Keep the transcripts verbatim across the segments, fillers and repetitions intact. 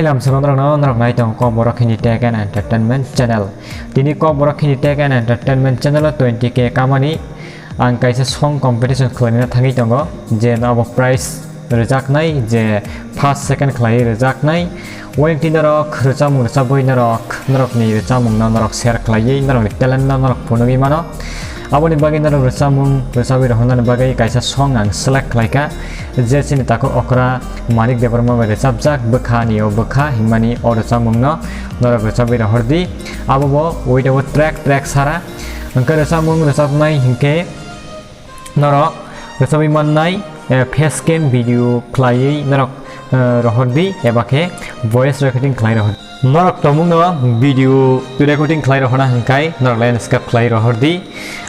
Kamsano norokno, norok nai tongo Kokborok Hindi Tech and Entertainment Channel. Tini Kokborok Hindi Tech and Entertainment Channel o twenty K kamani ang kaisa song competition khwlaina thangwi tongo, je abo prize rwjaknai, je first, second khwlaiwi rwjaknai. Wngtwi norok rwchapmung rwchabwi norok, norokni rwchapmungno norok share khwlaiwi, norokni talentno norok phunugwi mano. Aboni bagwi norok rwchapmung rwchabwi rohornani bagwi kaisa song ang select khlaikha, je chini takhuk okra Manik Debbarma bai rwchapjak, Bwkhani o Bwkha hinmani o rwchapmungno norok rwchabwi rohordi. Abo bo without track, track sara. Hwnkhe rwchapmung rwchapnai hinkhe norok rwchapwi mannai, eh, face cam video khwlaiwi norok, eh, rohordi, eba khe voice recording khwlai rohor. Norok tongmungno video recording khwlai rohorna hwnkhai norok landscape khwlai rohordi.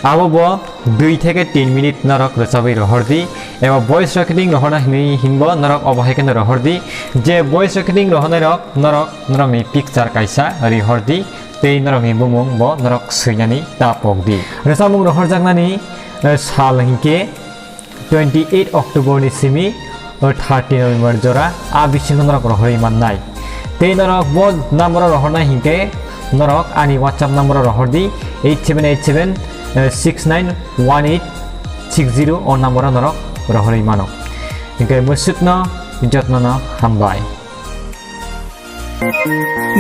Abo bo dui theke tin minute norok rwchabwi rohordi, eba voice recording rohorna hinwi hinbo norok obo hai kheno rohordi. Je voice recording rohornairok norok norokni picture kaisa rihordi, tei norokni bumung bo norok swinani ta pokdi. Rwchapmung rohorjaknani, eh, sal hinkhe twenty eight October ni simi, o thirty November jora, a bisingo norok rohorwi mannai. Tei norok bo number o rohornai hinkhe norok ani WhatsApp number o rohordi, eight seven eight seven six nine one eight six zero o number o norok rohorwi mano. Hinkhe mwswkno jotnono hambai.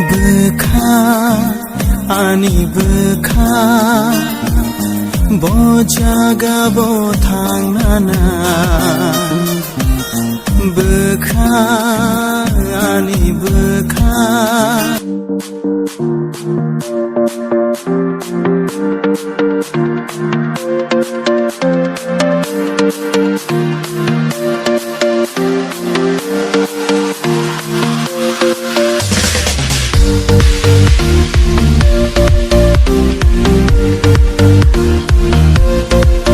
Bwkha, ani bwkha, bo jaga bo thangnana. Bwkha, ani bwkha,